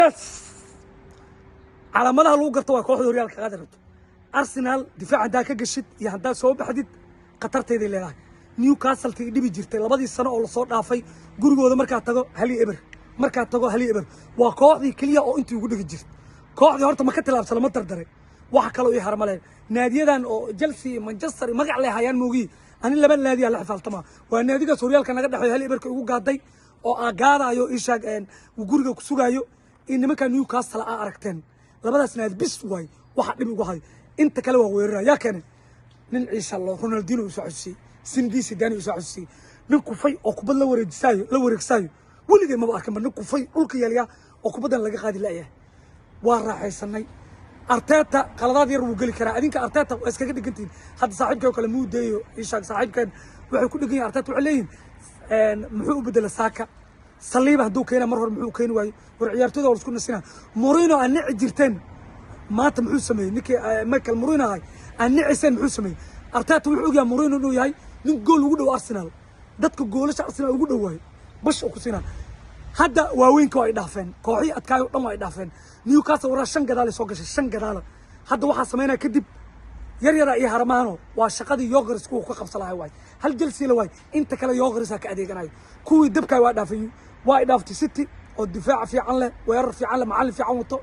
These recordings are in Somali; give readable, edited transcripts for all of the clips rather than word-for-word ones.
Yes, calaamadaha lagu garto waa kooxda horyaalka qaadi rabto. Arsenal difaac haddaa ka gashid iyo haddaa soo baxdid, khatartayday leedahay. Newcastle tii dhibi jirtay 2dii sano oo lasoo dhaafay, gurigooda markaa tago 1-0, markaa tago 1-0. Waa kooxdii keliya oo intii ugu dhigi jirtay. Kooxdii horta ma ka tilaabsana, ma dardare. Wax kaloo ii harmaleen naadiyadan oo Chelsea iyo Manchester iyo magac leh hayaan moogiyi. Ani laba naadiyaa la xifaaltama. Waa naadigaas horyaalka naga dhexeeyo 1-0ka igu gaaday oo aa gaadaayo, ishaag uu guriga ku sugaayo, in nimanka Newcastle aa aragteen. Labadaas naadi bis waay waxa dhib igu hayo. Inta kale waa weerara. Yaa keenay nin ciisha lo Ronaldinho usoo xusiyey, Zinedine Zidane usoo xusiyey, nin kufay oo kubad la wareejisaayo, la wareegsaayo. Weligay maba arkin ba nin kufay dhulka yaaliya oo kubaddan laga qaadi la'yahay. Waa raaxaysanay. Arteta qaladaad yar wuu geli karaa. Adinka Arteta waa iskaga dhigantihiin. Hadda saaxiibkay oo kale muudeeyo, ishaag saaxiibkeen, waxay ku dhegan yihin Arteta. Waxay leeyihin, muxuu u bedela Saka? Saliiba hadduu keena mar hore muxuu keeni waayo? War ciyaartooyda waa lasku nasina. Mourinho aad nici jirteen maanta muxuu sameeyey? Ninkii Michael Mourinho ahay aad niciseen muxuu sameeyey? Arteta wuxuu ogyahay Mourinho inuu yahay nin gool ugu dhow Arsenal, dadka goolasha Arsenal ugu dhow waayo. Bash oo ku siinaa. Hadda waaweynka waa ay dhaafeen, kooxihii adkaayo dhan waa ay dhaafeen. Newcastle waraa shan gadaal soo gashay, shan gadaala. Hadda waxaa sameynaya kadib yar yara iyo harmaano. Waa shaqadii Gyökeres kuwa ka qabsan lahay waay. Hal Chelsea la waay, inta kale Gyökeres ka adeeganayo. Kuwii dabkaay waa dhaafay, waa ay dhaaftay City oo difaac fiican leh, weerar fiican leh, macallin fiican wato.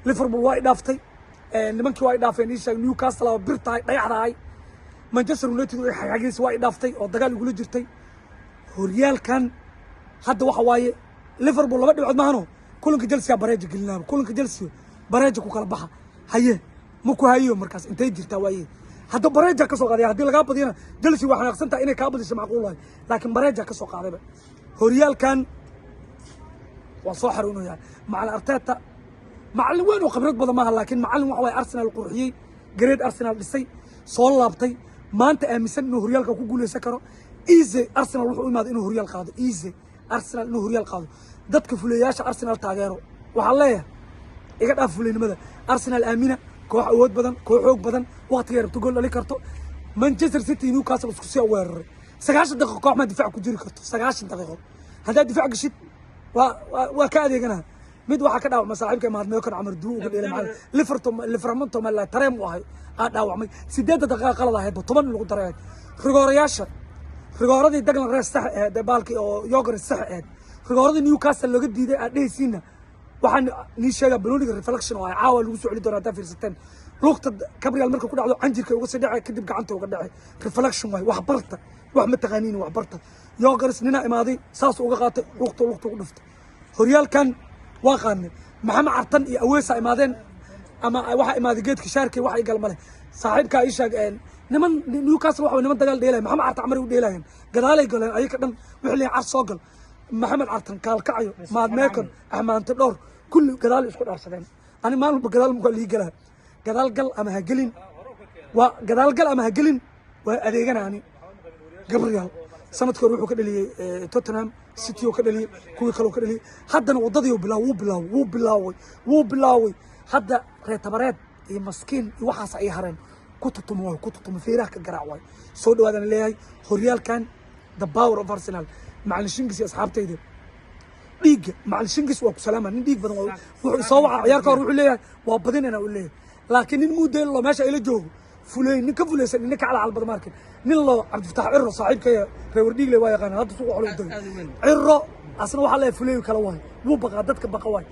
Liverpool waa ay dhaaftay. Nimankii waa ay dhaafeen. Ii sheeg, Newcastle waa bir tahay, dhagaxdahay. Manchester United way xagxagaysa, waa ay dhaaftay oo dagaal igula jirtay. Horyaalkan hadda waxa waaye Liverpool laba dhibcood maahano. Kulanka Chelsea bareeja gelinaaba, kulanka Chelsea bareeja ku kala baxa. Haye, ma ku hayo markaas intay jirtaa waaye. Hadda bareeja ka soo qaaday. Haddii lagaa badiyana, Chelsea waa xanaaqsan tahay, inay kaa badisho macquul waay, laakiin bareeja ka soo qaadayba. Horyaalkan waa soo xaruunaya. Macalin Arteta macallin weyn oo khibrad badan maaha, laakiin macallin waxa waye Arsenal qurxiyey, great Arsenal dhisay, soo laabtay, maanta aaminsan inuu horyaalka ku guuleysan karo. Eze Arsenal wuxuu u imaaday inuu horyaal qaado. Eze Arsenal inuu horyaal qaado. Dadka fuleeyaasha Arsenal taageero waxaan leeyahay, iga dhaaf fuleynimada. Arsenal aamina, koox awood badan, koox xoog badan, waqtigay rabto gool dhali karto. Manchester City, Newcastle isku sii weeraray 90 daqiiqo. Koox maa difaac ku jiri karto 90 daqiiqo? Haddaad difaac gashid, waa ka adeeganaa. Mid waxaa ka dhaawacmay saaxiibka Mahadmeekan Camar Duu uga dheelay, macallin Liverpool Livramento ma tareem u ahay, aa dhaawacmay. 8-da daqiiqa qalad ahayd, 10 in lagu daray ahayd. Rigoorayaasha, rigooradii Declan Rice sax ahayd, baalkii oo Gyökeres sax ahayd. Rigooradii Newcastle looga diiday aad dhehaysiinna, waxaan nii sheegaa banooniga reflection oo ay caawa lagu soo celi doona. Haddaa fiirsateen lugta Gabriel marka ku dhacdo, canjirka uga sii dhacay, kadib gacanta uga dhacay. Reflection waay. Wax barta, wax ma taqaaniin, wax barta. Gyökeres ninaa imaaday, saas uga qaatay, lugta ugu dhuftay. Horyaalkan waa qaadnay. Maxamed Cartan iyo Aweesa imaadeen ama waxaa imaaday geedka shaarkay wax igal male. Saaxiibkaa ii sheeg, niman Newcastle waxa niman dagaal dheelaya. Maxamed Cartan camar u dheelayeen, gadaalay galeen ayaka dhan. Wixii leeyahay car soo gal. Maxamed Cartan kaalkacayo, Maadmeekon Axmaante dhowr kulli gadaal isku dhaafsadeen. Ani maalin walba gadaal mukaa lii galaa. Gadaal gal ama ha gelin, waa gadaal gal ama ha gelin, waa adeegana. Ani Gabriel sanadkii hore wuxuu ka dhaliyey Tottenham, City oo ka dhaliyey, kuwii kale oo ka dhaliyey. Haddana waddadii uu bilaaway, wuu bilaaway, wuu bilaaway, wuu bilaaway. Hadda reetabareed iyo maskiin iyo waxaas ay hareen. Ku tutumo waay, ku tutumo, feeraha ka garaac waay. Soo dhawaadaan leeyahay horyaalkan, the power of Arsenal. Macalin Shingis iyo asxaabtayda dhiigga, macalin Shingis waa ku salaama. Nin dhiig badan waa. Wuxuu soo waca ciyaar ka hor, wuxuu leeyahay waa badinayna uu leeyahay, laakiin nin muudeen lo meesha ila joogo fuley, nin ka fuleysan, nin ka calcal badan markin nin loo Cabdifataax Ciro saaxiibkaya reer Dhiigle waa yaqaana. Hadda suuqa xoolo u tagay Ciro, asna waxaa leeyahay fuley kale waay, wuu baqaa, dadka baqa waay.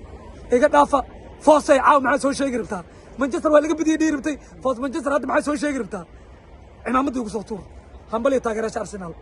Iga dhaafa. Foosay caaw maxaa soo sheegi rabtaa? Manchester waa laga badiyay dhihi rabtay. Foos Manchester hadda maxaa soo sheegi rabtaa? Cimaamaddii ugu soo tuur. Hambaliyo taageerayaasha Arsenal.